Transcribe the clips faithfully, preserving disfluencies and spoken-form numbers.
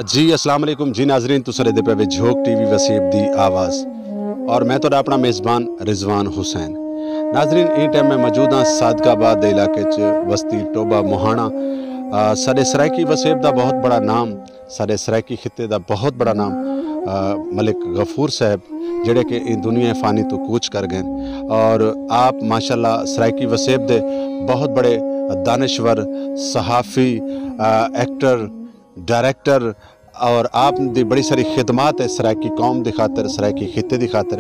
جی السلام علیکم جی ناظرین، تساں ݙیہدے پئے وے جھوک ٹی وی وسیب دی آواز، اور میں تہاݙا اپݨا میزبان رضوان حسین۔ ناظرین، ایں ٹائم میں موجود ہاں صادق آباد دے علاقے چ، وستی ٹوبہ مہاݨا۔ آ، ساݙے سرائیکی وسیب دا بہت بڑا نام، ساݙے سرائیکی خطے دا بہت بڑا نام، آ، ملک غفور صاحب، جڑے کہ ایں دنیا فانی تو کوچ کر ڳئے، اور آپ ماشاءاللہ سرائیکی وسیب دے بہت بڑے دانشور، صحافی، آ، ایکٹر، ڈائریکٹر، اور آپ دی بڑی ساری خدمات ہے سرائیکی قوم دی خاطر، سرائیکی خطے دی خاطر۔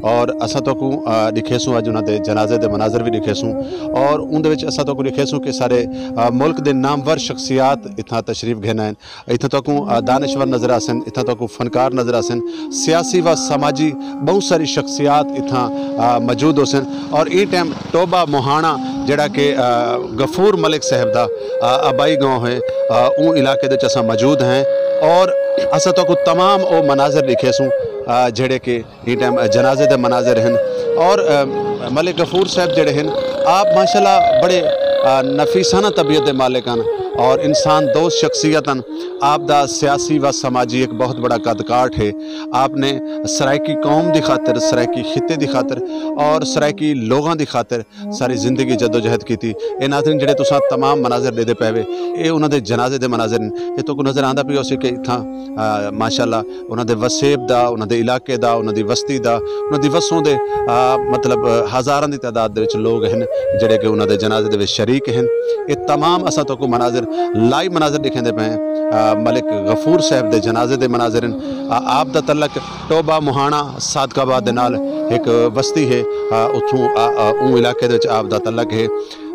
اور اساں تہاکوں، آ، ݙکھیسوں، اڄ انہاں دے جنازے دے مناظر وی ݙکھیسوں، اور اون دے وچ اساں تہاکوں ݙکھیسوں کہ سارے، آ، ملک دے نامور شخصیات اتھاں تشریف گھن آئن۔ اتھاں تہاکوں، آ، دانشور نظر آسن، اتھاں تہاکوں فنکار نظر آسن، سیاسی و سماجی بہت ساری شخصیات اتھاں، آ، موجود ہوسن۔ اور ایں ٹائم ٹوبہ مہاݨا جڑا کہ، آ، غفور ملک صاحب دا، آ، آبائی گاؤں ہے، آ، اوں علاقے دے وچ اساں موجود ہیں، اور اساں تہاکوں تمام او مناظر ݙکھیسوں، آ، جڑے کہ ایں ٹائم جنازے دے مناظر ہن۔ اور، آ، ملک غفور صاحب جڑے ہن، آپ ماشاءاللہ بڑے، آ، نفیسانہ طبیعت دے مالک ہن اور انسان دوست شخصیت ہن۔ آپ دا سیاسی و سماجی ایک بہت بڑا قد کاٹھ ہے۔ آپ نے سرائیکی قوم دی خاطر، سرائیکی خطے دی خاطر اور سرائیکی لوگاں دی خاطر ساری زندگی جدوجہد کیتی۔ اے ناظرین، جڑے تساں تمام مناظر ݙیہدے پئے وے، اے انہاں دے جنازے دے مناظر ہن۔ اے تہاکوں نظر آندا پیا ہوسی کہ اتھاں، آ، ماشاءاللہ انہاں دے وسیب دا، انہاں دے علاقے دا، انہاں دی وستی دا، انہاں دی وسوں دے، آ، مطلب، آ، ہزاراں دی تعداد دے وچ لوگ ہن جڑے کہ انہاں دے جنازے دے وچ شریک ہن۔ اے تمام اساں تہاکوں مناظر، لائیو مناظر ݙکھیندے پئے ہیں۔ آ، ملک غفور صاحب دے جنازے دے مناظر ہن۔ آ، آپ دا تعلق ٹوبہ مہاݨا صادق آباد دے نال ہک وستی ہے، آ، اتھوں، آ، آ، اوں علاقے دے وچ آپ دا تعلق ہے۔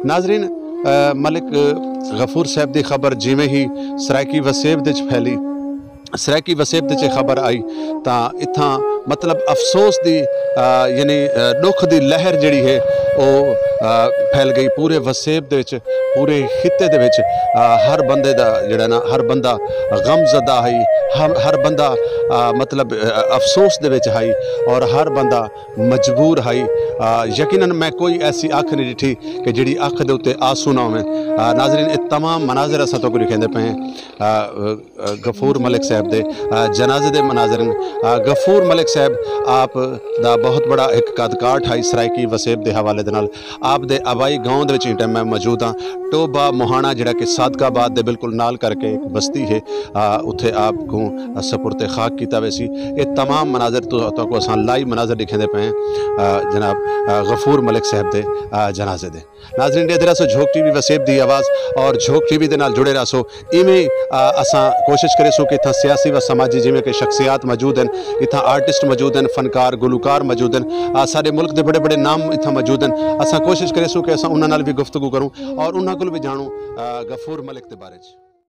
ناظرین، آ، ملک غفور صاحب دی خبر جیویں ہی سرائیکی وسیب دے وچ پھیلی، سرائیکی وسیب دے وچ خبر آئی تاں اتھاں مطلب افسوس دی، آ، یعنی، آ، ݙکھ دی لہر جڑی ہے او، آ، پھیل ڳئی پورے وسیب دے وچ، پورے خطے دے وچ، آ، ہر بندے دا جڑا نا، ہر بندہ غم زدہ ہئی، ہر، ہر بندہ، آ، مطلب، آ، افسوس دے وچ ہئی، اور ہر بندہ مجبور ہئی۔ آ، یقیناً میں کوئی ایسی اکھ نہیں ݙٹھی کہ جڑی اکھ دے اُتے آنسو نہ ہوویں۔ آ، ناظرین، اے تمام مناظر اساں تہاکوں ݙکھیندے پئے ہیں۔ آ، آ، غفور ملک صاحب دے، آ، جنازے دے مناظر ہن۔ آ، غفور ملک صاحب آپ دا بہت بڑا ہک قد کاٹھ ہئی سرائیکی وسیب دے حوالے دے نال۔ آپ دے آبائی گاؤں دے وچ ایں ٹائم میں موجود ہاں۔ ٹوبہ مہاݨا جڑا کہ صادق آباد دے بالکل نال کر کے ہک بستی ہے، آ، اتھے آپ کوں سپرد خاک کیتا ویسی۔ اے تمام مناظر تو، تہاکوں اساں لائیو مناظر ݙکھیندے پئے ہیں، آ، جناب، آ، غفور ملک صاحب دے، آ، جنازے دے۔ ناظرین، ݙیہدے رہسو جھوک ٹی وی وسیب دی آواز اور جھوک ٹی وی دے نال جڑے رہسو۔ ایویں، آ، اساں کوشش کریسوں کہ اتھاں سیاسی و سماجی جیویں کہ شخصیات موجود ہن، اتھاں آرٹسٹ موجود ہن، فنکار، گلوکار موجود ہن، آ، ساݙے ملک دے بڑے بڑے نام اتھاں موجود ہن۔ اساں کوشش کریسوں کہ اساں انہاں نال وی گفتگو کروں اور انہاں کول وی جاݨوں، آ، غفور ملک دے بارے چ۔